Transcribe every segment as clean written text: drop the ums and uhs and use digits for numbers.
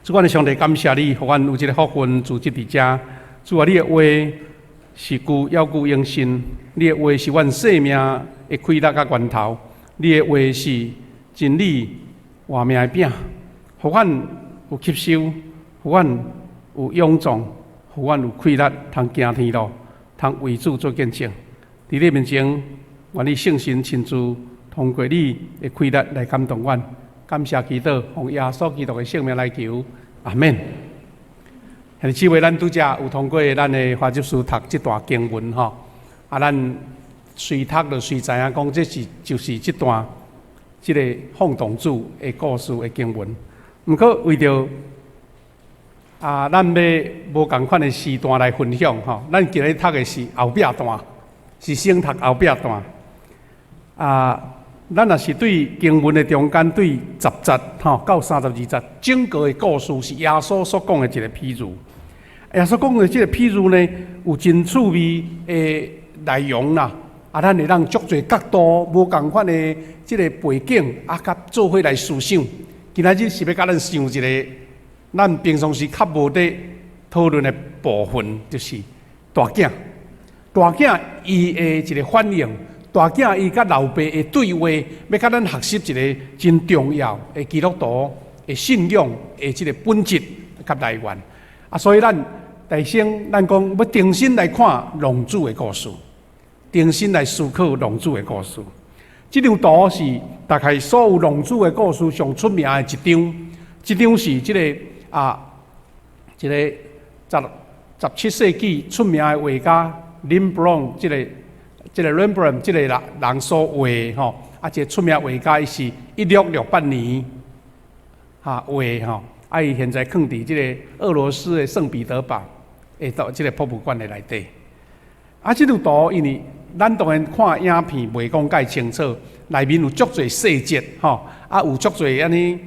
主，阮的上帝，感謝你，予阮有這个福分聚集佇遮。主啊，你的話是具猶具永生，你的話是阮生命的氣力佮源頭，你的話是真理活命的餅，予阮有吸收，予阮有勇壯，予阮有氣力，通行天路，通為主做見證。佇你面前，願你聖神親自通過你的氣力來感動阮。感謝祈禱，奉耶穌基督的聖名來求，阿門。兄弟姊妹，咱拄才有通過咱的華執事讀這段經文吼，啊，咱隨讀就隨知影講，這是就是這段這个放蕩子的故事的經文。毋過為著啊，咱欲無仝款的時段來分享吼，咱今日讀的是後壁段，是先讀後壁段啊。咱若是對經文的中間，對10節吼到32節，整個的故事是耶穌所講的一个譬喻。耶穌講的這个譬喻呢，有真趣味的內容啦。啊，咱會當足濟角度、無仝款的這个背景，啊，佮做伙來思想。今仔日是欲共咱想一个，咱平常時較無咧討論的部分，就是大囝。大囝伊的一个反應。大囝伊佮老爸的對話，欲共咱學習一个真重要的基督徒的信仰的這个本質佮來源。啊，所以咱第先咱講欲重新來看浪子的故事，重新來思考浪子的故事。這張圖是大概所有浪子的故事上出名的一張，這張是這个啊，一个17世紀出名的畫家林布朗這个。這个 Rembrandt 這个人所畫吼，啊，一个出名畫家，伊是1668年哈畫吼，啊，伊現在囥佇這个俄羅斯的聖彼得堡的到這个博物館的內底。啊，這張圖因為咱當然看影片袂講介清楚，內面有足濟細節吼，啊，有足濟按呢，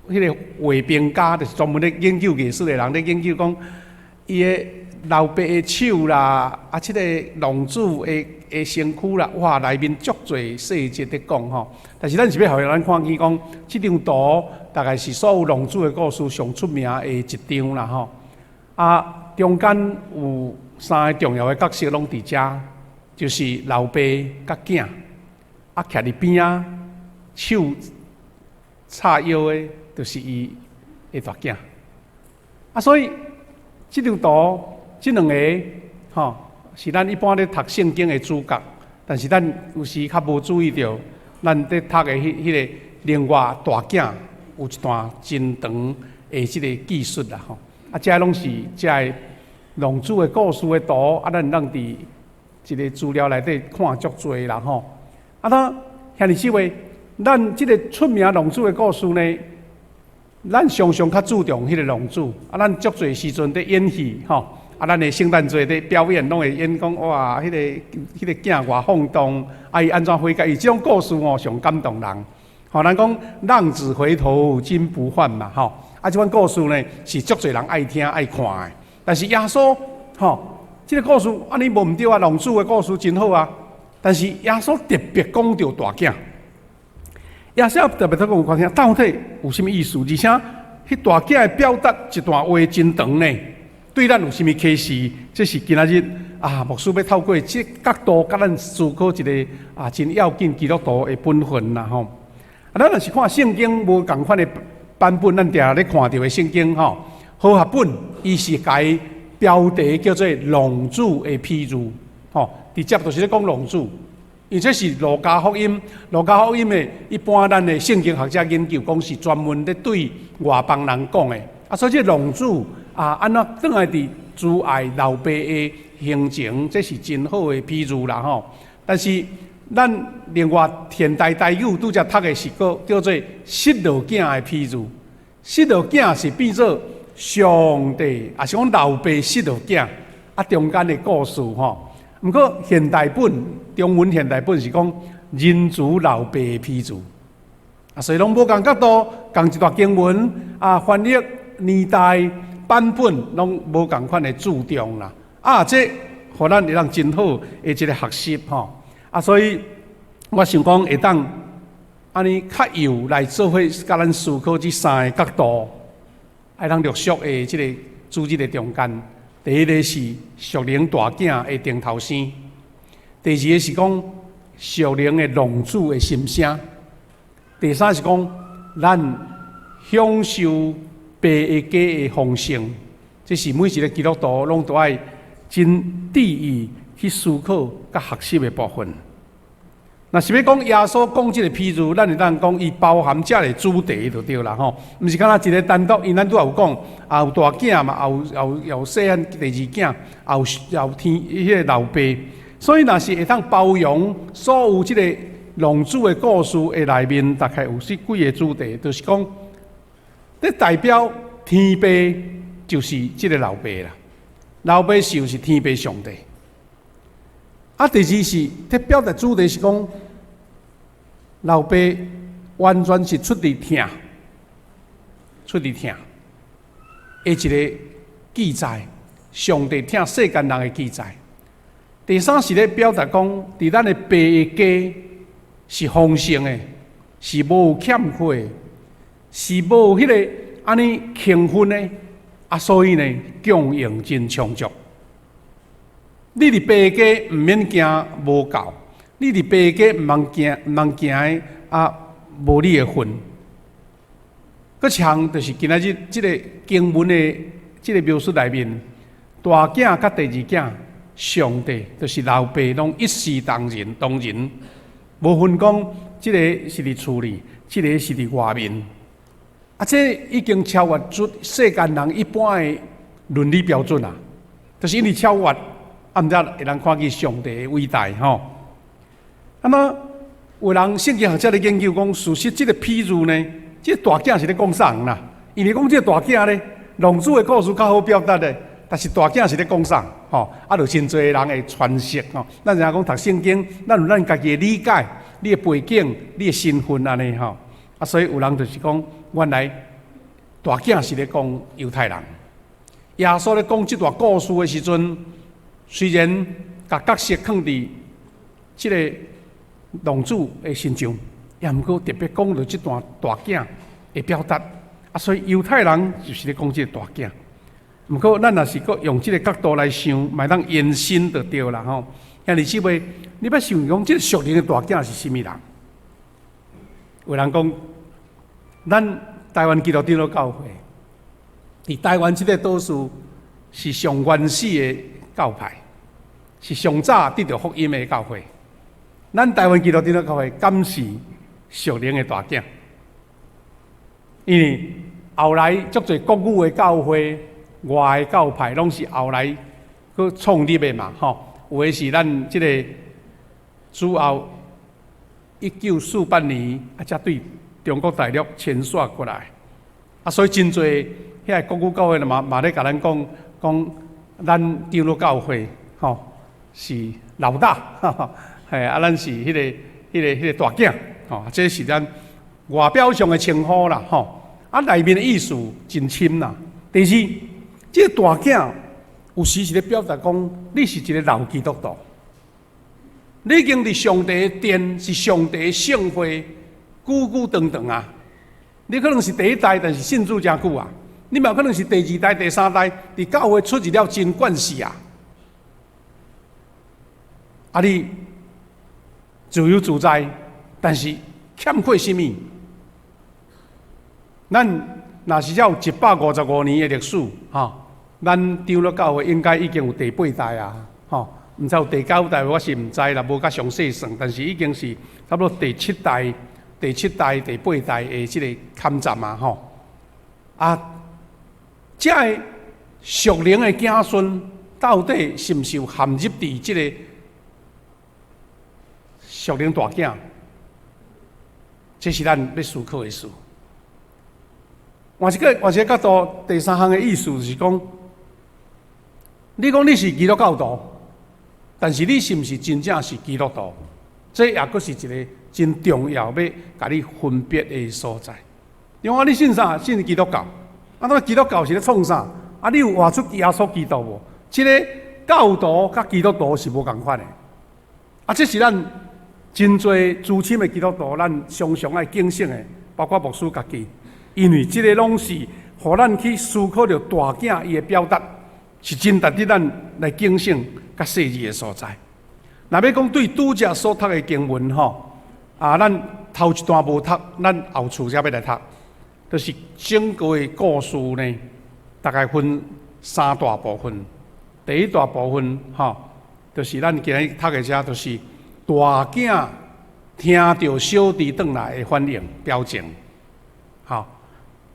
彼个畫評家就是專門咧研究藝術的人咧研究講，伊的老爸的手啦，啊，這个浪子的身軀啦，哇，內面足濟細節咧講吼。但是咱是欲予咱看見講，這張圖大概是所有浪子的故事上出名的一張啦吼。啊，中間有三个重要的角色攏佇遮，就是老爸佮囝，啊，徛佇邊仔手插腰的，就是伊的大囝。啊，所以這張圖。這兩个吼是咱一般咧讀聖經的主角，但是咱有時較無注意著，咱咧讀的彼个另外大囝有一段真長的這个記述啦吼。啊，這攏是這个浪子的故事的圖，啊，咱通佇一个資料內底看足濟啦吼。啊，那兄弟姊妹，咱這个出名浪子的故事呢，咱常常較注重彼个浪子，啊，咱足濟時陣咧演戲吼。啊，咱的聖誕節咧表演，攏會演講哇，彼个囝偌放蕩，啊，伊按怎悔改？伊這種故事哦，上感動人。吼，人講浪子回頭金不換嘛，吼。啊，這款故事呢，是足濟人愛聽愛看的。但是耶穌，吼，這个故事按呢無毋對啊，浪子的故事真好啊。但是耶穌特別講著大囝，耶穌特別講予我聽，到底有啥物意思？而且，彼大囝的表達一段話真長呢。對咱有啥物啟示？這是今仔日啊，牧師欲透過這角度，共咱思考一个啊，真要緊基督徒的本分啦吼。啊，咱若是看聖經無仝款的版本，咱定定咧看著的聖經吼，和合本伊是共標題叫做浪子的譬喻，吼，直接就是咧講浪子。因為這是路加福音，路加福音的一般咱的聖經學者研究講是專門咧對外邦人講的，啊，所以這浪子啊，按怎轉來佇慈愛老爸的行程，這是真好的比喻啦吼。但是咱另外現代台語拄才讀的是閣叫做失落囝的譬喻。失落囝是變做上帝，抑是講老爸失落囝啊中間的故事吼。毋過現代本中文現代本是講仁慈老爸的譬喻。啊，所以攏無仝角度，仝一段經文啊，翻譯年代。版本攏無仝款的注重啦，啊，這予咱會當真好的一个學習吼，啊，所以我想講會當按呢較幼來做伙佮咱思考這三个角度，愛通陸續的這个主日的中間。第一个是屬靈大囝的定頭生，第二个是講屬靈的浪子的心聲，第三是講咱享受爸的家的豐盛。這是每一个基督徒攏都愛真注意去思考佮學習的部分。若是欲講耶穌講這个譬喻，咱會當講伊包含遮个主題就對啦吼，毋是干焦一个單獨，因為咱拄仔有講，也有大囝嘛，也有細漢第二囝，也有天彼个老爸，所以若是會當包容所有這个浪子的故事的內面，大概有這幾个主題，就是講，這代表天爸就是這个老爸啦，老爸就是天父上帝。啊，第二是，這表達主題是講，老爸完全是出自疼，出自疼的一个記載，上帝疼世間人的記載。第三是咧表達講，佇咱的爸的家是豐盛的，是無有欠缺的，是無彼个按呢興奮的，啊，所以呢，供應真充足。你佇爸家毋免驚無夠，你佇爸家毋通驚，毋通驚啊，無你的份。閣一項就是今仔日這个經文的這个描述內面，大囝佮第二囝，上帝就是老爸，攏一視同仁，同仁，無分講這个是佇厝裡，這个是佇外面。啊，這已經超越出世間人一般的倫理標準啊，就是因為超越，啊，毋知會通看見上帝的偉大吼。那麼有人聖經學者咧研究講，事實這个譬喻呢，這個大囝是咧講啥人啦？因為講這個大囝咧，浪子的故事較好表達咧，但是大囝是咧講啥？吼，啊，就真濟人會詮釋吼。咱知影講讀聖經，咱有咱家己的理解，你的背景、你的身份按呢吼。啊，所以有人就是講，原來大囝是咧講猶太人。耶穌咧講這段故事的時陣，雖然共角色囥佇這个浪子的身上，也毋過特別講著這段大囝的表達。啊，所以猶太人就是咧講這个大囝。毋過，咱若是閣用這个角度來想，嘛會當延伸就對啦吼。兄弟姊妹，你捌想講這个屬靈的大囝是啥物人？有人講，咱台灣基督長老教會，佇台灣這个島嶼是上原始的教派，是上早得著福音的教會。咱台灣基督長老教會敢是屬靈的大囝？因為後來足濟國語的教會、外的教派，攏是後來閣創立的嘛，吼。有的是咱這个主後1948年，啊，才對中國大陸遷徙過來。啊，所以真濟遐个國語教會嘛嘛咧共咱講講，咱長老教會吼是老大，嘿，啊，咱是彼个大囝，吼，這是咱外表上的稱呼啦，吼。啊，內面的意思真深啦。第二，這个大囝有時是咧表達講，你是一个老基督徒，你已經佇上帝的殿，是上帝的聖會，久久長長啊。你可能是第一代，但是信主誠久啊。你嘛可能是第二代、第三代，佇教會出入了真慣勢啊。啊，你自由自在，但是欠缺啥物？咱若是才有155年的歷史，吼，咱長老教會應該已經有第八代啊，吼，毋知有第九代，我是毋知啦，無較詳細算，但是已經是差不多第七代、第七代、第八代的這個坎站啊，吼。啊，這个屬靈的子孫到底是毋是有含入佇這個屬靈大囝？這是咱欲思考的事。換一個角度，第三項的意思就是講，你講你是基督教徒，但是你是毋是真正是基督徒？這也閣是一个真重要欲共你分別的所在。因為你信啥？信基督教。啊，那基督教是咧創啥？啊，你有活出耶穌基督無？這个教徒佮基督徒是無仝款的。啊，這是咱真濟資深的基督徒，咱常常愛警醒的，包括牧師家己，因為這个攏是予咱去思考著大囝伊的表達，是真值得咱來警醒佮細膩的所在。若欲講對拄才所讀的經文吼，啊，咱頭一段無讀，咱後厝才欲來讀，就是整個的故事呢，大概分三大部分。第一大部分吼，就是咱今日讀的遮，就是大囝聽著小弟轉來的反應表情，吼，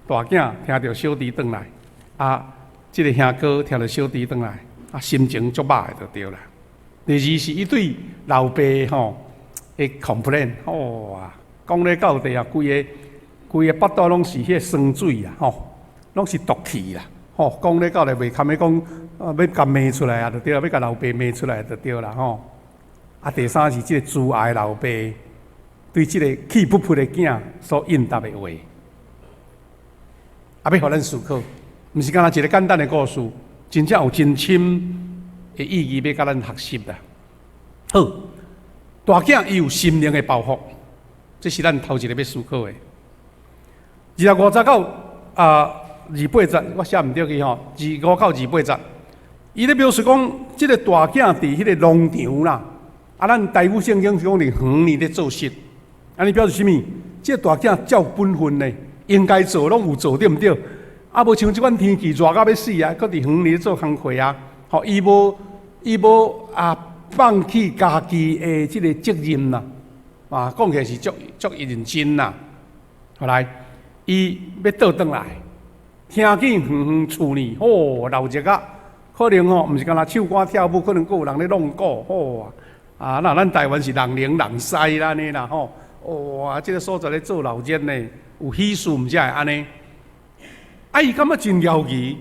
大囝聽著小弟轉來，啊，這个兄哥聽著小弟轉來，啊，心情足歹的就對啦。第二是伊對老爸吼的 complain，哇，講咧到底啊，規个規个腹肚攏是彼个酸水啊，吼，攏是毒氣啦，吼，講咧到底袂堪欲講，啊，欲共罵出來啊，就對啦，欲共老爸罵出來就對啦，吼。啊，第三是這个慈愛老爸對這个氣噗噗的囝所應答的話，啊，欲予咱思考，毋是干焦一个簡單的故事，真正有真深的意義欲共咱學習啦。好，大囝伊有心靈的包袱，這是咱頭一個欲思考的。25節到28節，我寫毋著去吼。25到28節，伊咧描述講，這个大囝佇彼個農場啦，啊，咱台語聖經是講佇園裡咧做穡，按呢表示啥物？這个大囝照本分呢，應該做攏有做，對毋對？啊，無像這款天氣熱到欲死啊，閣佇園裡咧做工課啊，吼，伊無啊放棄家己的這個責任啦，啊，講起來是足足認真啦。後來，伊欲倒轉來，聽見遠遠厝裡，吼，鬧熱啊，可能吼，毋是干焦唱歌跳舞，可能閣有人咧弄鼓，吼啊，那咱台灣是人靈人西啦按呢啦吼，哇，這个所在咧做鬧熱呢，有喜事毋才會按呢。啊，伊感覺真訝異，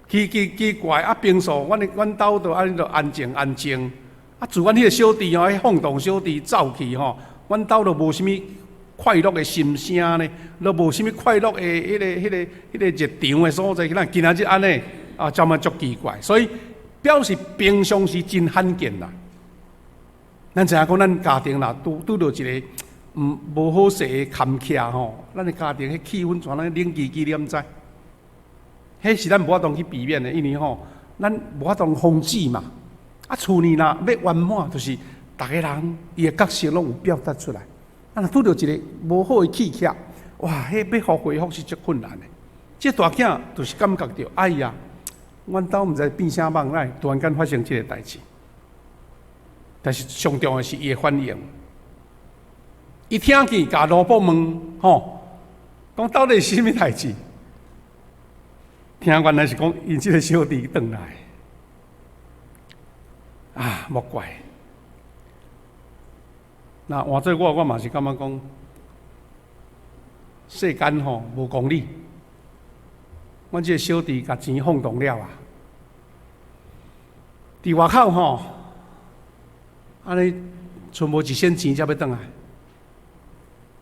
奇奇奇怪啊！平素阮兜都按呢都安靜安靜，啊，自阮彼个小弟吼，彼放蕩小弟走去吼，阮兜都無啥物快樂的心聲呢，都無啥物快樂的彼个熱場的所在，咱今仔日按呢啊，這麼足奇怪，所以表示平常時真罕見啦。咱知影講，咱家庭若拄著一個毋無好勢的坎坷吼，咱的家庭彼氣氛怎樣冷吱吱，你敢知？彼是咱無法度去避免的，因為吼，咱無法度防止嘛。啊，厝裡若欲圓滿，就是逐个人伊的角色攏有表達出來。啊，若拄著一個無好的氣氛，哇，彼欲予恢復是足困難的。這大囝就是感覺著，哎呀，阮兜毋知變啥蠓，來突然間發生這个代誌。但是上重要的是伊的反應，伊聽見共奴僕問，吼，講到底是啥物代誌？聽原來是講𪜶這个小弟轉來，啊，莫怪。那換做我，我嘛是感覺講，世間吼無公理。阮這个小弟共錢放蕩了啊，佇外口吼，按呢賰無一仙錢才欲轉來。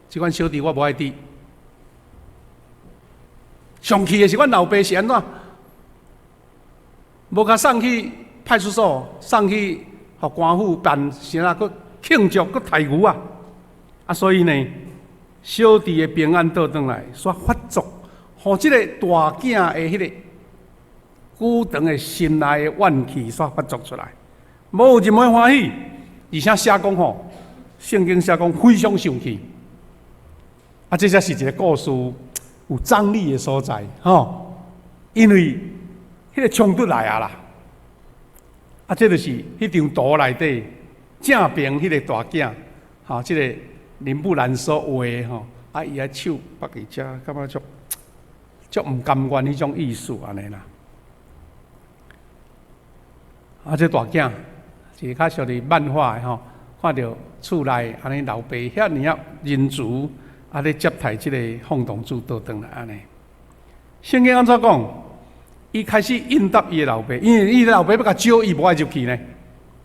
這款小弟我無愛佇。上氣的是阮老爸是按怎？無共送去派出所，送去予官府辦啥，閣慶祝，閣刣牛啊！啊，所以呢，小弟的平安倒轉來，煞發作，予這个大囝的彼个久長的心內的怨氣煞發作出來，無有任何歡喜，而且寫講吼，聖經寫講非常生氣。啊，這才是一个故事有張力的所在，吼，因為彼个衝突來啊啦，啊，這就是彼張圖內底正爿彼个大囝，吼，這个林布蘭所畫的吼，啊，伊的手縛佇遮，感覺足足毋甘願彼種意思按呢啦。啊，這大囝是較屬於漫畫的吼，看著厝內按呢老爸遐爾仔仁慈，啊咧接待這个放蕩子倒轉來按呢。聖經按怎講？伊開始應答伊的老爸，因為伊的老爸欲共招，伊無愛入去呢。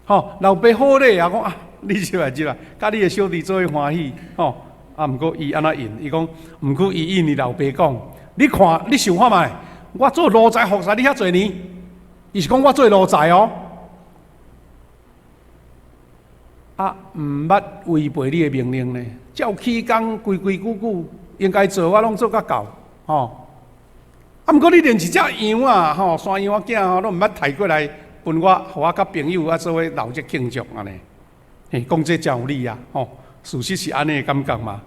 吼，老爸好禮啊，講啊，你入來入來，佮你的小弟做伙歡喜，吼。啊，毋過伊按怎應？伊講，毋過伊應伊老爸講，你看，你想看覓？我做奴才服侍你遐濟年，伊是講我做奴才哦。啊，毋捌違背你的命令呢？照起工規規矩矩，應該做我攏做甲到，吼。啊，毋過你連一隻羊啊，吼，山羊仔囝吼，攏毋捌刣過來分我，予我佮朋友啊做伙鬧熱慶祝按呢。嘿，講這誠有理啊，吼，事實是按呢的感覺嘛。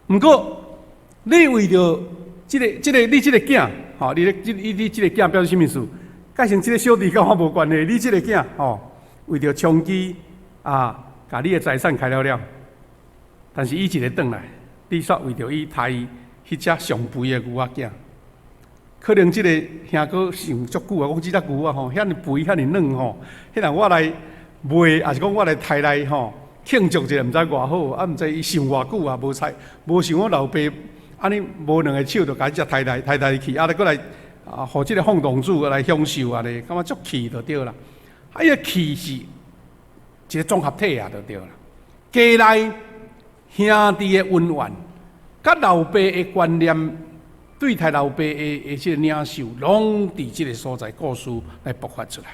毋過，你為著這个、這个、你這个囝，吼，你、你、你、你這个囝表示啥物意思？改成這个小弟佮我無關係，你這个囝，吼，為著充飢啊，共你的財產開了了，但是伊一个轉來，你煞為著伊刣彼隻上肥的牛仔囝。可能這个兄哥想足久啊，講這隻牛仔吼，遐爾肥，遐爾嫩吼，彼若我來賣，抑是講我來刣來吼慶祝一下，毋知偌好，啊，毋知伊想偌久啊，無猜，無想講老爸按呢無兩个手就共這隻刣來刣來去，啊，閣來啊，予這个放蕩子來享受按呢，感覺足氣就對啦。啊，伊个氣是一个綜合體啊，就對啦。家內兄弟的恩怨，佮老爸的觀念，對待老爸的這个領受，攏佇這个所在故事來爆發出來。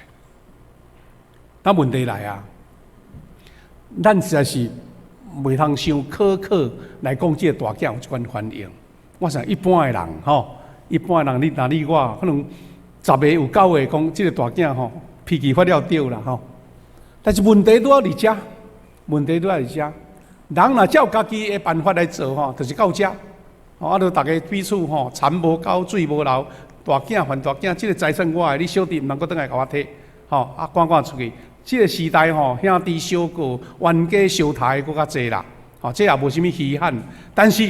那問題來啊，咱實在是袂通傷苛刻來講，這個大囝有這款反應。我想一般的人吼，一般的人，你若你我，可能十个有九个講這个大囝吼，脾氣發了著啦吼。但是問題拄仔佇遮，問題拄仔佇遮，人若照家己的辦法來做吼，就是到遮。吼，啊，著逐家彼此吼，田無溝，水無流，大囝還大囝，這个財產我的，你小弟毋通閣轉來共我提，吼，啊，趕趕出去。這个時代吼，兄弟相告，冤家相刣閣較濟啦，吼，這也無啥物稀罕。但是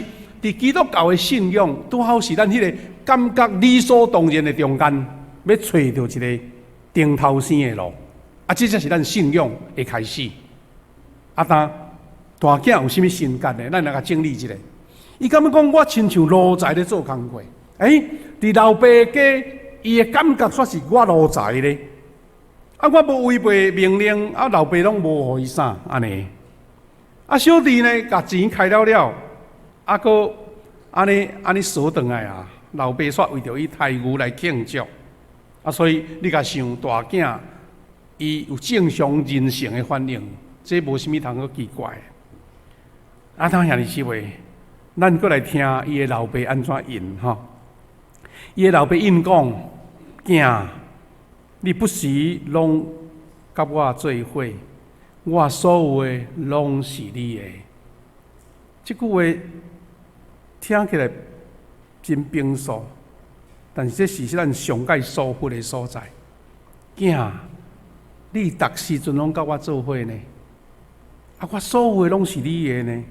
佇基督教的信仰，拄好是咱彼个感覺理所當然的中間，欲揣著一个頂頭生的路，啊，這才是咱信仰的開始。啊，當大囝有啥物心結呢？咱來共整理一下。伊感覺講我親像奴才咧做工課，欸，佇老爸家，伊的感覺煞是我奴才咧。啊，我無違背命令，啊，老爸攏無予伊啥按呢。啊，小弟呢，共錢開了了，啊，閣按呢按呢趖轉來啊，老爸煞為著伊刣牛來慶祝。啊，所以你共想大囝，伊有正常人性的反應，這無啥物通好奇怪的。啊，當兄弟姊妹，咱閣來聽伊的老爸按怎應吼。伊的老爸應講：囝，你不時攏佮我做伙，我所有的攏是你的。這句話聽起來真平素，但是這是咱上蓋疏忽的所在。囝，你逐時陣攏佮我做伙呢？啊，我所有的攏是你的呢？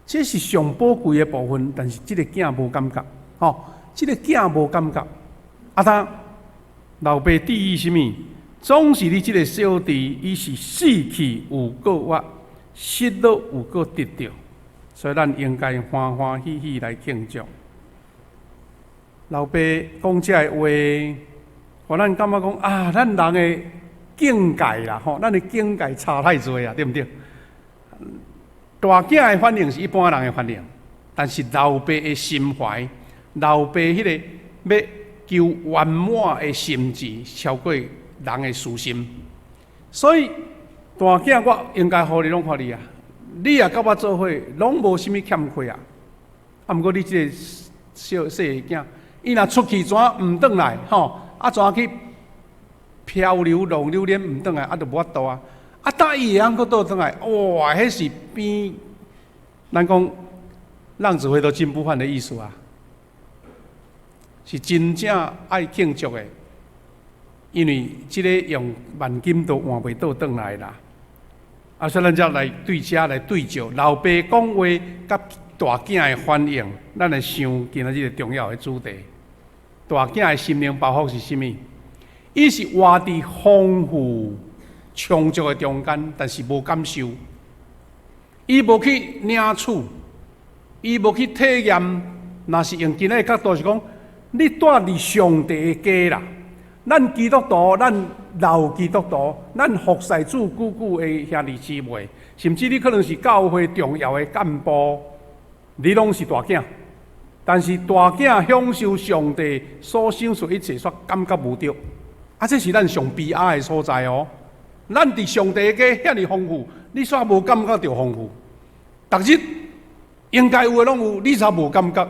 這是上寶貴的部分，但是這个囝無感覺，吼，這个囝無感覺。啊，他老爸注意啥物？總是你這个小弟，伊是死去又閣活，失落又閣得著，所以咱應該歡歡喜喜來慶祝。老爸講這个話，予咱感覺講啊，咱人的境界啦，吼，咱的境界差太濟啊，對毋對？大囝的反應是一般人的反應，但是老爸的心懷，老爸彼個欲求圓滿的心志，超過人的私心。所以大囝我應該予你攏予你啊，你也佮我做伙，攏無啥物欠缺啊。啊，毋過你這个小細个囝，伊若出去怎毋轉來吼？啊，怎去漂流浪流連毋轉來，啊，就無法度啊。啊，當伊會曉閣倒轉來，哇！彼是比咱講浪子回頭金不換的意思啊，是真正愛慶祝的，因為這个用萬金都換袂倒轉來啦。啊，所以咱才來對遮來對照老爸講話佮大囝的反應，咱來想今仔日個重要的主題。大囝的心靈包袱是啥物？伊是活佇豐富充足的中間，但是無感受。伊無去領取，伊無去體驗。若是用今仔的角度是講，你蹛佇上帝的家啦。咱基督徒，咱老基督徒，咱服侍主久久的兄弟姊妹，甚至你可能是教會重要的幹部，你攏是大囝。但是大囝享受上帝所賞賜一切，煞感覺無著。啊，這是咱上悲哀的所在哦。咱佇上帝的家遐爾豐富，你煞無感覺著豐富。逐日應該有的攏有，你煞無感覺，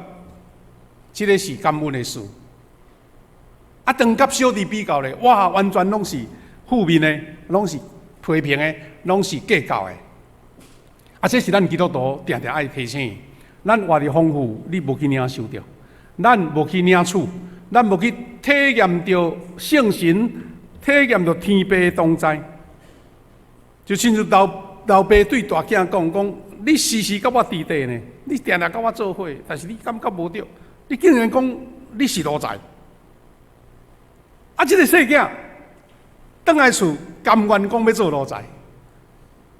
這个是感恩的事。啊，當佮小弟比較咧，哇，完全攏是負面的，攏是批評的，攏是計較的。啊，這是咱基督徒定定愛提醒。咱活佇豐富，你無去領受著，咱無去領取，咱無去體驗著聖神，體驗著天父的同在。就親像老老爸對大囝講講，你時時佮我佇底呢，你定定佮我做伙，但是你感覺無著，你竟然講你是奴才。啊，這个細囝轉來厝，甘願講欲做奴才。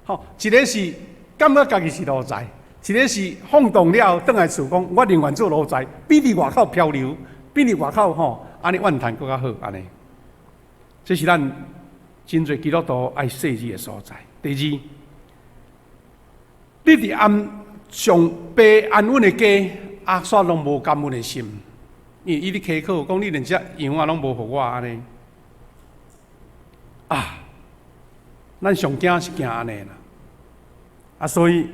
吼，一个是感覺家己是奴才，一个是放蕩了後轉來厝講，我寧願做奴才，比佇外口漂流，比佇外口吼按呢怨嘆閣較好按呢。這是咱真濟基督徒愛細膩的所在。第二，你佇安上爸安穩的家，啊，煞攏無感恩的心，因為伊咧開口講，你連隻羊仔攏無予我按呢。啊，咱上驚是驚按呢啦。啊，所以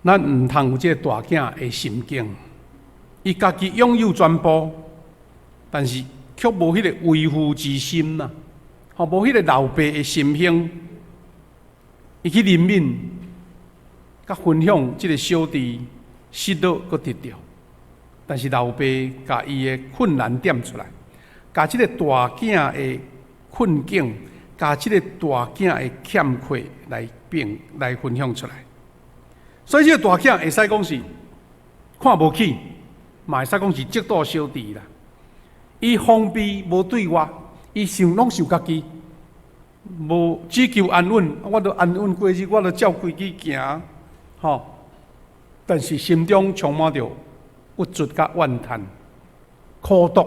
咱毋通有這个大囝的心境，伊家己擁有全部，但是卻無彼个為父之心呐，吼，無彼个老爸的心胸，伊去憐憫，佮分享這个小弟失落閣得著，但是老爸共伊的困難點出來，共這个大囝的困境，共這個大囝的欠缺來變來分享出來，所以這个大囝會使講是看無起，嘛會使講是嫉妒小弟啦。伊防備無對外，伊想攏想家己，無只求安穩，我都安穩過日，我都照規矩行，吼。但是心中充滿著鬱卒佮怨嘆、苦毒。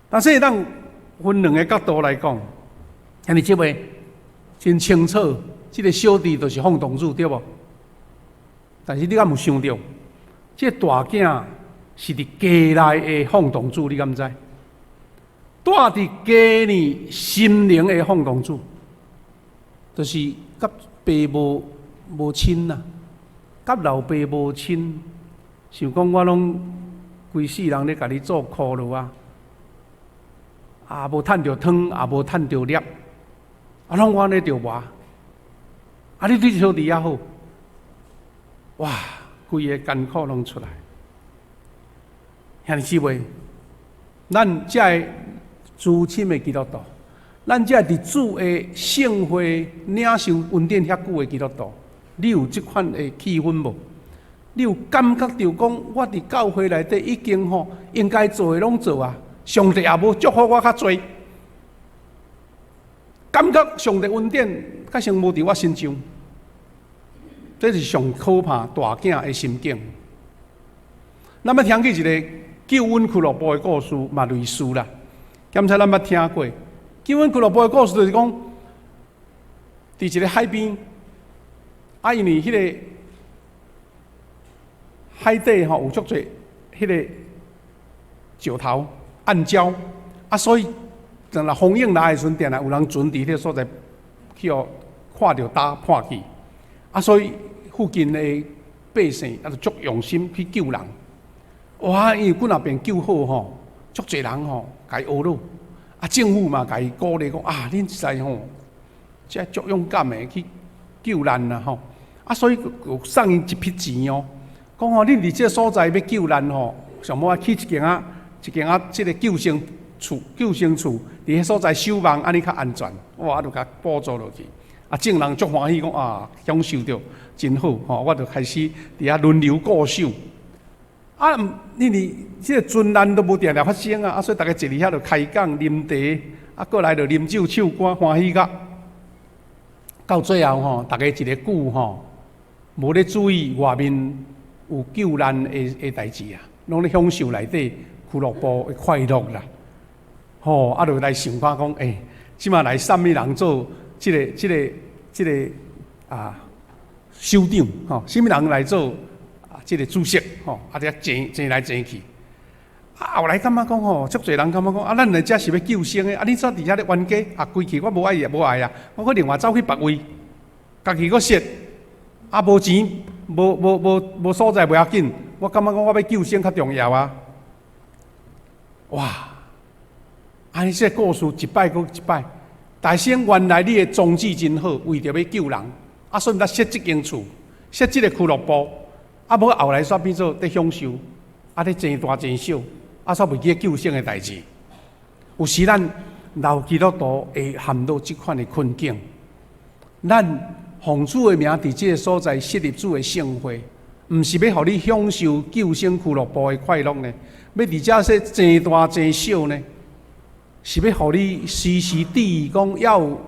但是咱分兩个角度來講，兄弟姊妹真清楚，這个小弟就是放蕩子，對無？但是你敢有想著，這个大囝是佇家內的放蕩子，你敢知？住佇家裡心靈的放蕩子，就是佮爸無無親啊，佮老爸無親，想講我攏規世人咧共你做苦路啊，也無趁著湯，也無趁著粒，啊，攏我咧著磨，啊，你對小弟猶好，哇，規个艱苦攏出來。兄弟姊妹，咱這个資深的基督徒，咱這个佇主的聖會領受恩典遐久的基督徒，你有這款的氣氛無？你有感覺著講，我佇教會內底已經吼應該做的攏做啊，上帝也無祝福我較濟，感覺上帝恩典較像無佇我身上，這是上可怕大囝的心境。咱欲聽起一个救恩俱樂部的故事嘛類似啦，敢猜咱捌聽過？救恩俱樂部的故事就是講，佇一个海邊，啊，因為彼个海底吼有足濟彼个石頭、暗礁，啊，所以當若風湧來的時陣，定定有人船佇彼个所在去予看著打破去，啊，所以附近的百姓啊，就足用心去救人。哇！因為幾若遍救好吼，足濟人吼，共伊學囉。啊，政府嘛共伊鼓勵講啊，恁實在吼，這足勇敢的去救難啦吼。啊，所以有送𪜶一筆錢哦，講吼，恁佇這个所在欲救難吼，上無愛起一間仔，一間仔這个救生厝，救生厝佇彼所在守望，按呢較安全。哇！啊，就共補助落去。啊，眾人足歡喜講啊，享受著真好吼，我就開始佇遐輪流固守。啊，因為這个船難都無定定發生啊，啊，所以逐家坐佇遐就開講啉茶，啊，過來就啉酒唱歌，歡喜甲到最後吼，逐家一个久吼，無咧注意外面有救難的的代誌啊，攏咧享受內底俱樂部的快樂啦。吼，啊，就來想看講，欸，這馬來啥物人做這个、這个、這个啊首長吼？啥物人來做？這个主席吼，啊，佇遐爭爭來爭去，啊，後來感覺講吼，足濟人感覺講啊，咱來遮是欲救生的，啊，你煞佇遐咧冤家啊，規氣我無愛也無愛啊，我閣另外走去別位，家己閣設，啊，無錢，無無無無所在袂要緊，我感覺講我欲救生較重要啊！哇！按呢這個故事一擺閣一擺，大師原來你的宗旨真好，為著欲救人，啊，所以才設這間厝，設這個俱樂部，啊，無後來煞變做佇享受，啊，咧爭大爭小。啊，煞袂記救生的代誌。有時咱老基督徒會陷入這款的困境。咱奉主的名佇這个所在設立主的聖會，毋是欲予你享受救生俱樂部的快樂呢？欲佇遮說爭大爭小呢？是欲予你時時注意講，猶有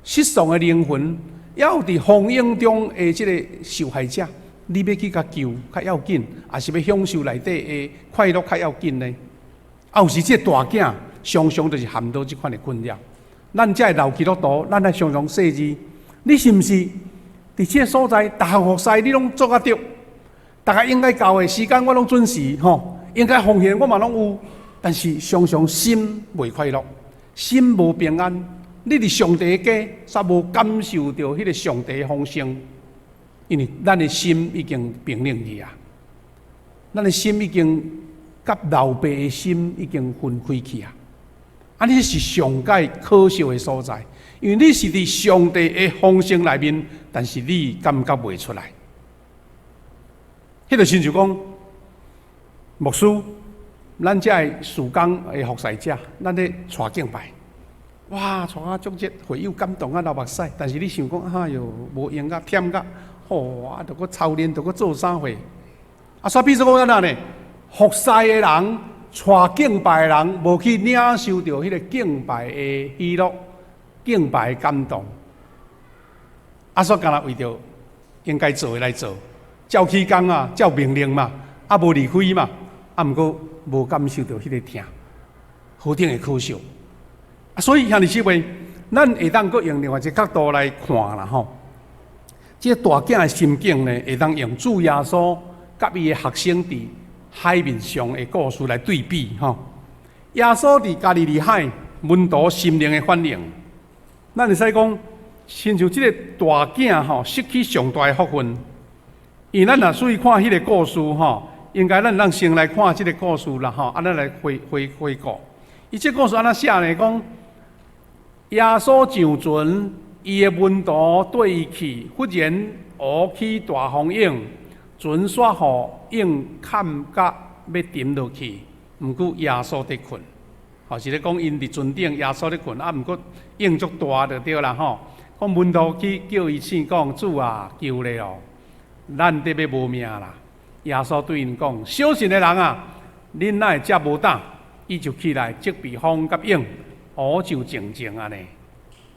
失喪的靈魂，猶有佇風湧中的這个受害者。你欲去共救較要緊，抑是欲享受內底的快樂較要緊呢？啊，有時這個大囝常常就是陷到這款的困擾。咱這个老基督徒，咱愛常常細膩，你是毋是佇這个所在，逐項服侍你攏做甲著？逐个應該到的時間我攏準時吼，應該奉獻我嘛攏有，但是常常心袂快樂，心無平安。你佇上帝的家，煞無感受著彼个上帝的豐盛。因為咱的心已經冰冷去啊，咱的心已經佮老爸的心已經分開去啊！啊，這是上蓋可惜的所在，因為你是佇上帝的豐盛內面，但是你感覺袂出來。彼個親像講，牧師，咱這个事工的服侍者，咱咧帶敬拜，哇，帶啊足熱，會友感動啊流目屎，但是你想講，哎喲，無閒甲忝甲。吼啊！著閣操練，著閣做啥貨？啊，煞比如講按怎呢？服侍的人，帶敬拜的人，無去領受著彼个敬拜的喜樂、敬拜的感動。啊，煞干焦為著應該做的來做，照起工啊，照命令嘛，啊，無離開嘛，啊，毋過無感受著彼个疼，何等的可惜！啊，所以兄弟姊妹，咱會當閣用另外一个角度來看啦，吼。這個大囝的心境呢，會當用主耶穌佮伊的學生佇海面上的故事來對比，吼。耶穌佇加利利海門徒心靈的反應，咱會使講，親像這個大囝吼失去上大的福分。因為咱若注意看彼個故事吼，應該咱先來看這個故事啦，吼，啊，咱來回回回顧。伊這故事按怎寫呢？講耶穌上船，伊的門徒綴伊去，忽然烏起大風湧，船煞予湧崁甲欲沉落去。毋過耶穌佇睏，吼是咧講𪜶佇船頂，耶穌咧睏，啊，毋過湧足大就對啦吼。講門徒去叫伊醒，講主啊，救咧哦，咱得欲無命啦。耶穌對𪜶講：小信的人啊，恁哪會遮無膽？伊就起來責備風佮湧，烏就靜靜按呢。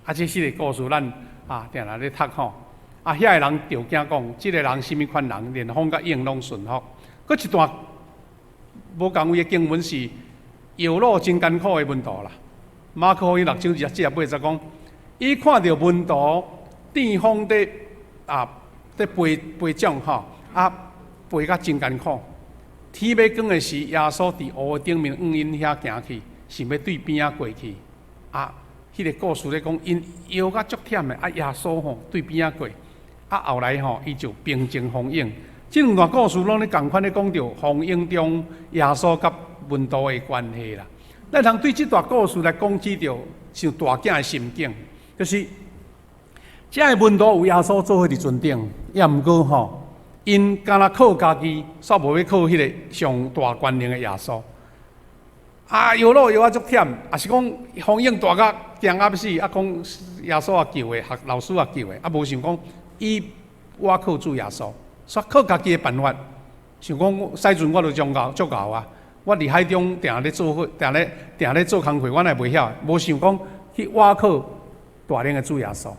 啊，這四个故事咱啊，定定咧讀吼。啊，遐个人著驚講，這个人啥物款人，連風佮湧攏順服。閣一段無仝位的經文是搖櫓真艱苦的門徒啦。馬可福音六章27、28節講，伊看著門徒頂風佇啊佇背背槳吼，啊背甲真艱苦。天欲光的時，耶穌佇湖的頂面向𪜶遐行去，想欲對邊仔過去。啊，彼个故事咧講，𪜶搖甲足忝的，啊耶穌吼對邊仔過，啊後來吼伊就平靜風湧。這兩段故事攏咧仝款咧講著風湧中耶穌佮門徒的關係啦。咱通對這段故事來講起著像大囝的心境，就是這个門徒有耶穌做伙佇船頂，也毋過吼，𪜶干焦靠家己，煞無欲靠彼个上大權能的耶穌。啊，搖櫓搖啊足忝，抑是講風湧大甲驚甲欲死，啊講耶穌也救的，學老師也救的，啊無想講伊倚靠主耶穌，煞靠家己的辦法，想講駛船我都足𠢕足𠢕啊，我佇海中定咧做伙，定咧定咧做工課，我哪會袂曉？無想講去倚靠大能的主耶穌。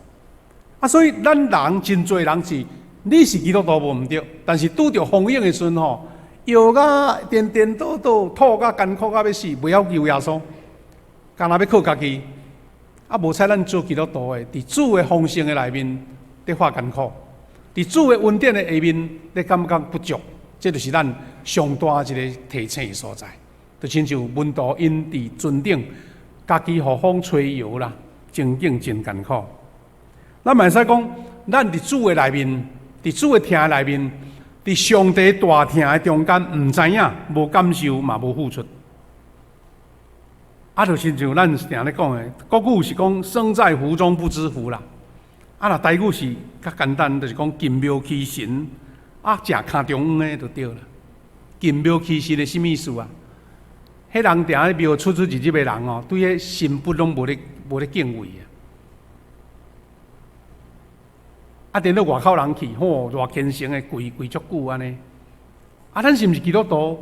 啊，所以咱人真濟人是，你是基督徒無毋對，但是拄著風湧的時陣吼，搖甲顛顛倒倒，吐甲艱苦甲欲死，袂曉求耶穌，干焦欲靠家己。啊，無彩咱做基督徒的，佇主的豐盛的內面，咧發艱苦；佇主的恩典的下面，咧感覺不足。這就是咱上大一个提醒的所在。就親像門徒𪜶佇船頂，家己予風吹搖啦，情景真艱苦。咱嘛會使講，咱佇主的內面，佇主的疼內面，佇上帝大疼的中間，毋知影，無感受嘛無付出。啊，就親像咱定咧講的，國語是講身在福中不知福啦。啊，若台語是較簡單，就是講近廟欺神，啊，食尻中央的就對啦。近廟欺神的啥物意思啊？彼人定咧廟出出入入的人哦，對彼神佛攏無咧敬畏啊。啊，顛倒外口人去，吼，偌虔誠的跪跪足久按呢。啊，咱是毋是基督徒？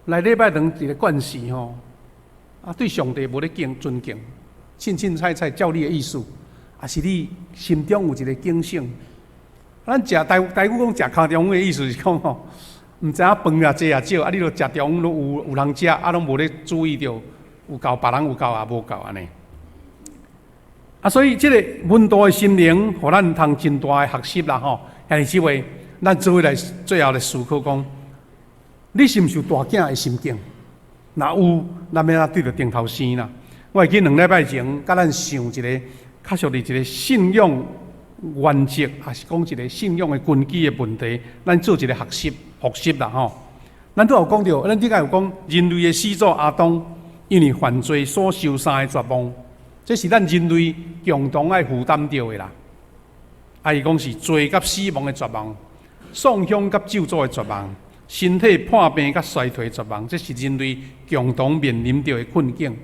來禮拜堂一个慣勢吼，啊，對上帝無咧敬尊敬，凊凊彩彩照你的意思，抑是你心中有一个警醒？咱食台台語講食尻中央的意思是講吼，毋知影飯也濟也少，啊，你著食中央攏有人食，啊，攏無咧注意著，有夠別人有夠也無夠按呢。啊，所以這个門徒的心靈，予咱通真大的學習啦吼。兄弟姊妹，咱做伙來最後來思考講，你是毋是有大囝的心境？若有，咱欲按怎對著頂頭生啦？我會記2禮拜前，佮咱上一个，較屬於一个信仰原則，抑是講一个信仰的根基的問題，咱做一个學習複習啦吼。咱拄有講著，咱頂下有講人類的始祖亞當，因為犯罪所受三个絕望。這是咱人類共同愛負擔著的啦。啊，伊講是罪佮死亡的絕望，喪鄉佮咒詛的絕望，身體破病佮衰退的絕望，這是人類共同面臨著的困境。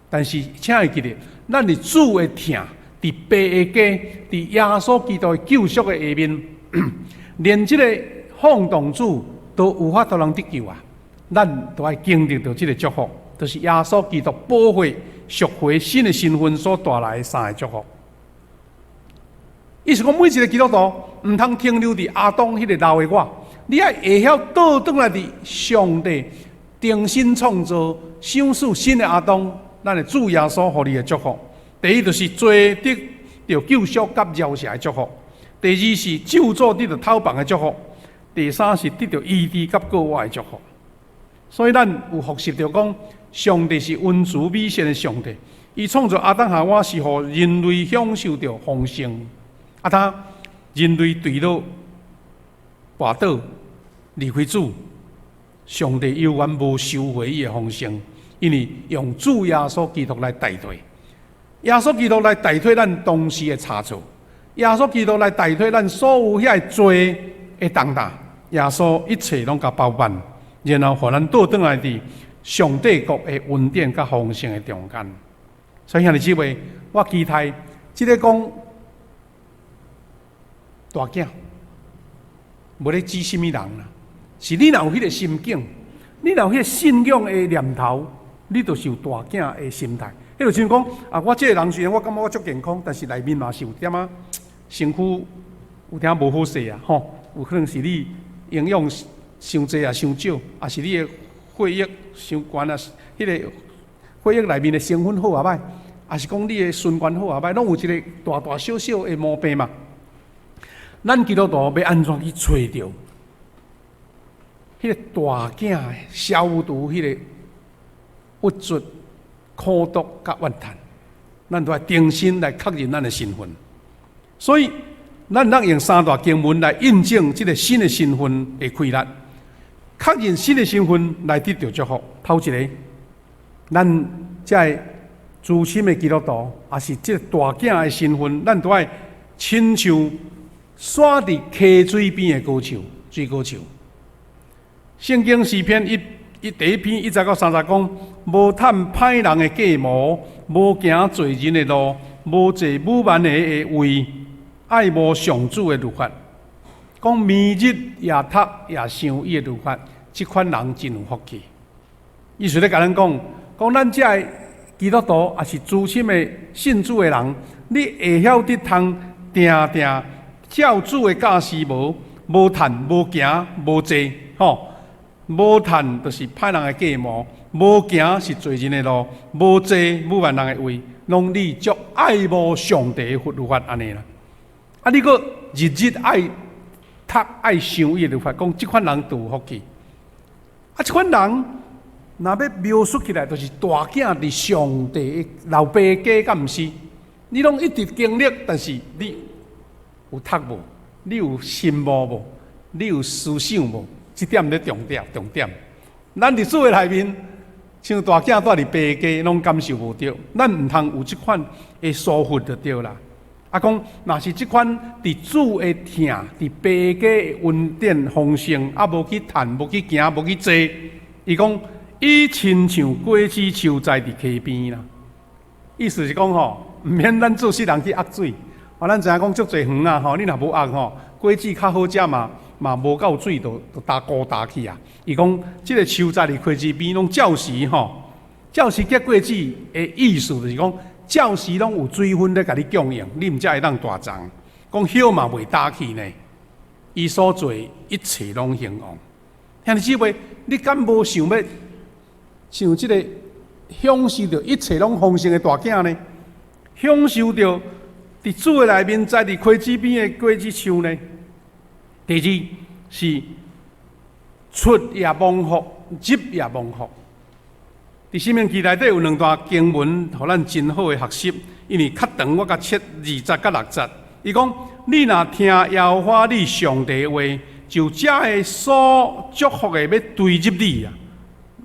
但是，請會記得，咱佇主的疼，佇爸的家，佇耶穌基督的救贖的下面，連這个放蕩子都有法度通得救啊！咱都愛經歷著這个祝福，就是耶穌基督寶血贖回新的身份所帶來的三个祝福。意思講，每一个基督徒毋通停留佇亞當彼个老的我，你愛會曉倒轉來佇上帝重新創造、賞賜新的亞當，咱的主耶穌予你的祝福。第一就是罪得著救贖佮饒赦的祝福；第二是咒詛得著討放的祝福；第三是得著醫治佮過活的祝福。所以咱有複習著講，上帝是恩慈美善的上帝，伊創造亞當夏娃是予人類享受著豐盛。啊，他人類墜落、跋倒、離開主，上帝猶原無收回伊的豐盛，因為用主耶穌基督來代替，耶穌基督來代替咱當時的差錯，耶穌基督來代替咱所有遐个罪的重擔，耶穌一切攏共包辦，然後予咱倒轉來佇上帝國的恩典佮豐盛的中間。所以兄弟姊妹，我期待這个講大囝，無咧指啥物人啦，是你若有彼个心境，你若有彼个信仰的念頭，你就是有大囝的心態。彼就像講啊，我這个人雖然我感覺我足健康，但是內面嘛是有點仔身軀有點仔無好勢啊，吼，有可能是你營養傷濟啊，傷少，抑是你的血液傷懸啊，彼个血液內面的成分好抑歹，抑是講你的循環好抑歹，攏有一个大大小小的毛病嘛。咱基督徒欲按怎去揣著彼个大囝消除彼个鬱卒、苦毒佮怨嘆，咱都愛重新來確認咱的身份。所以，咱當用三大經文來印證這个新的身份的規律，確認新的身份來得著祝福。頭一个，咱這个資深的基督徒，抑是這个大囝的身份，咱都愛親像徙佇溪水邊的果樹，水果樹。聖經詩篇一一第一篇1節到3節講：無探歹人的計謀，無行罪人的路，無坐侮慢的的位，愛慕上主的律法。講暝日也讀也想伊的律法，這款人真有福氣。意思咧共咱講，講咱這个基督徒，抑是資深的信主的人，你會曉得通定定照主的教示無？無趁、無行、無坐，吼，無趁就是歹人的計謀，無行是罪人的路，無坐侮慢人的位，攏你足愛慕上帝的律法按呢啦。啊，你閣日日愛讀愛想伊的律法，講這款人就有福氣。啊，這款人若欲描述起來，就是大囝佇上帝的老爸家，敢毋是？你攏一直經歷，但是你有讀無？你有心悟無？你有思想無？這點咧重點，重點。咱佇主的內面，像大囝蹛佇爸家，攏感受無著。咱毋通有這款的疏忽就對啦。啊，講若是這款佇主的疼，佇爸家的恩典豐盛，啊，無去趁，無去行，無去坐，伊講伊親像果子樹栽佇溪邊啦。意思是講吼，毋免咱做世人去壓水。啊，咱知影講足濟園啊，吼，你若無壓吼，果子較好食嘛，嘛無夠水就焦枯焦去啊。伊講這个樹栽佇溪子邊，攏照時吼，照時結果子的意思就是講，照時攏有水分咧共你供應，你毋才會當大叢。講葉嘛袂焦去呢，伊所做一切攏興旺。兄弟姊妹，你敢無想欲像這个享受著一切攏豐盛的大囝呢？享受著佇主的內面栽佇溪子邊的果子樹呢？第二是出也蒙福，入也蒙福。佇申命記內底有兩段經文，予咱真好的學習。因為較長，我共切二節佮六節。伊講：你若聽耶和華你上帝話，就這个所祝福的欲追入你啊，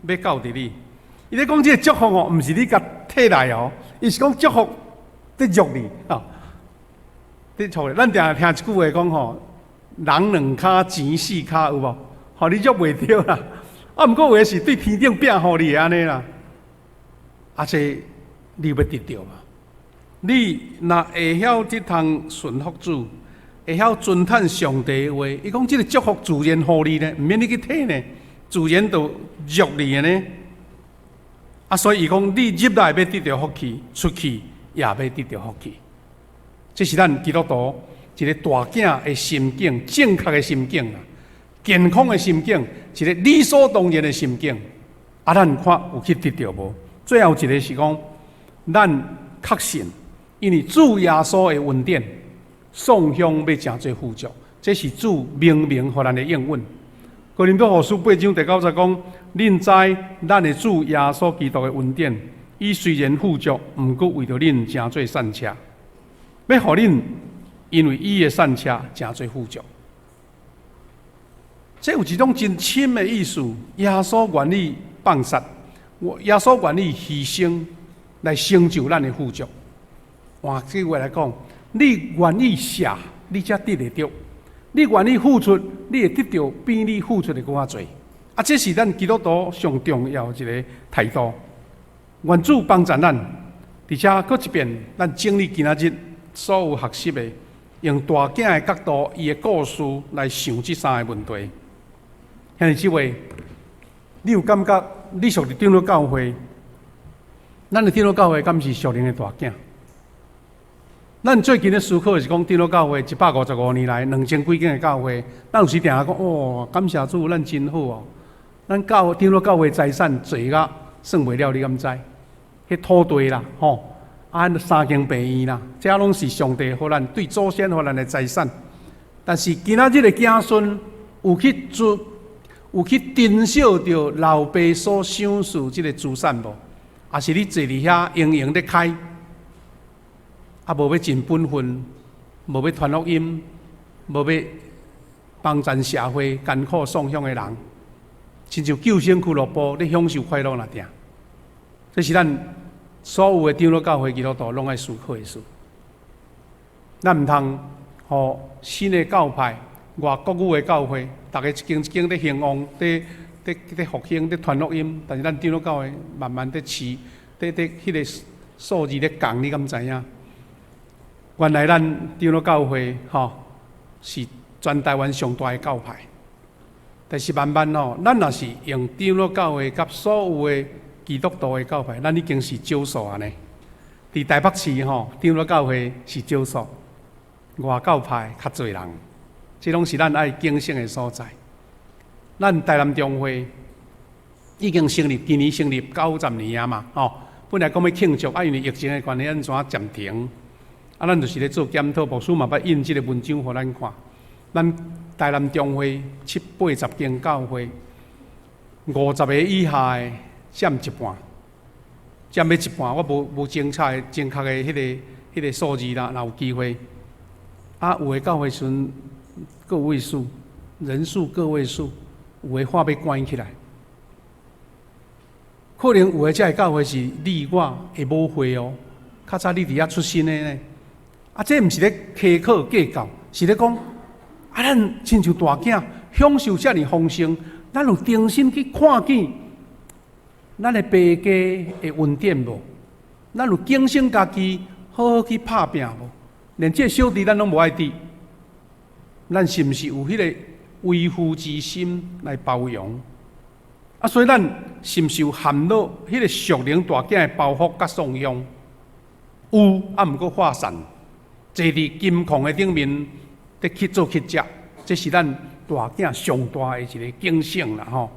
欲到佇你。伊咧講這个祝福哦，毋是你共提來哦，伊是講祝福佇入你啊。佇錯咧，咱定定聽一句話講吼，人兩跤，錢四跤，有無？予你約袂著啦。啊，毋過有的是對天頂摒予你的按呢啦。啊，這你欲得著無？你若會曉這通順服主，會曉遵趁上帝的話，伊講這个祝福自然予你呢，毋免你去提呢，自然就入你的呢。啊，所以伊講你入來欲得著福氣，出去也欲得著福氣。這是咱基督徒一个大囝的心境，正確的心境啦，健康的心境，一个理所當然的心境。啊，咱看有去得著無？最後一个是講，咱確信，因為主耶穌的恩典，送享欲成做富足，這是主明明予咱的應允。哥林多後書八章第九節講：恁知咱的主耶穌基督的恩典，伊雖然富足，毋過為著恁成做散赤，欲予恁因為伊的散赤成做富足。這有一種真深的意思。耶穌願意放殺，耶穌願意犧牲來成就咱的富足。換句話來講，你願意捨，你才得會著；你願意付出，你會得著比你付出的閣較濟。啊，這是咱基督徒上重要一个態度。願主幫助咱，而且閣一遍，咱整理今仔日所有學習的，用大囝的角度，伊的故事來想這三个問題。兄弟姊妹，你有感覺你屬佇長老教會？咱的長老教會敢是屬靈的大囝？咱最近咧思考的是講，長老教會155年來兩千幾間的教會，咱有時定定講哦，感謝主，咱真好哦。咱教長老教會財產濟甲算袂了，你敢知？彼土地啦，吼，啊，三間病院啦，這攏是上帝予咱對祖先予咱的財產。但是今仔日的子孫有去做，有去珍惜著老爸所賞賜這个資產無？抑是你坐佇遐閒閒咧開，啊，無欲盡本分，無欲傳福音，無欲幫贊社會艱苦送享的人，親像救生俱樂部咧享受快樂爾定。這是咱所有的長老教會基督徒攏愛思考的事。咱毋通予新的教派、外國語的教會，逐家一間一間咧興旺、咧咧咧復興、咧傳福音，但是咱長老教會慢慢咧飼、咧咧彼个數字咧降，你敢知影？原來咱長老教會吼是全台灣上大的教派，但是慢慢吼，咱若是用長老教會佮所有的基督徒的教派，咱已經是少數啊呢。佇台北市吼，長老教會是少數，外教派較濟人，這攏是咱愛警醒的所在。咱台南中會已經成立，今年成立90年啊嘛，吼。本來講欲慶祝，啊，因為疫情的關係，按怎暫停？啊，咱就是咧做檢討，牧師嘛捌印這个文章予咱看。咱台南中會七八十間教會，50個以下的佔一半，佔欲一半，我無精確的彼個數字啦，若有機會，啊，有的教會時陣個位數，人數個位數，有的看欲關起來，可能有的遮的教會是你我的母會哦，較早你佇遐出身的呢，啊，這毋是咧苛刻計較，是咧講，啊，咱親像大囝享受遮爾豐盛，咱有重新去看見咱的爸家的恩典無？咱有警醒家己，好好去拍拚無？連這個小弟咱攏無愛佇，咱是毋是有彼個為父之心來包容？啊，所以咱是毋是有含落彼個屬靈大囝的包袱佮創傷？有，啊，毋過化散，坐佇金礦的頂面，佇去做乞食，這是咱大囝上大的一個警醒啦吼。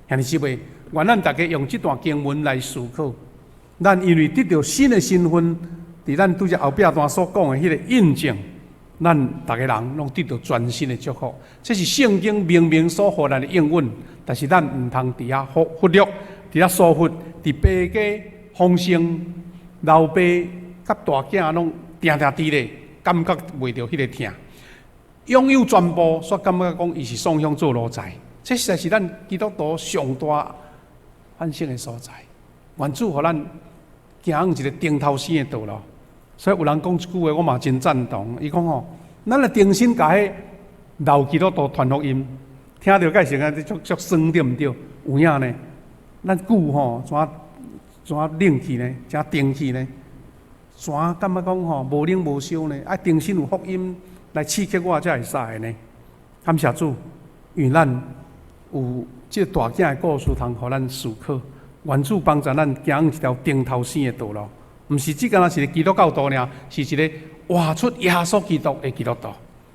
兄弟姊妹，願咱大家用這段經文來思考。咱因為得著新的身份，佇咱拄才後壁段所講的彼個印證，咱逐个人攏得著全新的祝福。這是聖經明明所予咱的應允，但是咱毋通佇遐忽略，佇遐疏忽，佇爸家豐盛，老爸佮大囝攏定定佇咧，感覺袂著彼個疼。擁有全部，煞感覺講伊是創傷做奴才，這實在是咱基督徒上大反省的所在。願主予咱行向一個頂頭生的道路。所以有人講一句話，我嘛真贊同。伊講吼，咱若重新共彼老基督徒傳福音，聽著蓋成啊，足足酸對毋對？有影呢？咱久吼，怎怎冷去呢？怎定去呢？怎感覺講吼無冷無燒呢？啊，重新有福音來刺激我才會使的呢。感謝主，因為咱有這個大囝的故事通予咱思考。願主幫助咱行向一條頂頭生的道路，毋是只干焦是一個基督教徒爾，是一個活出耶穌基督的基督徒。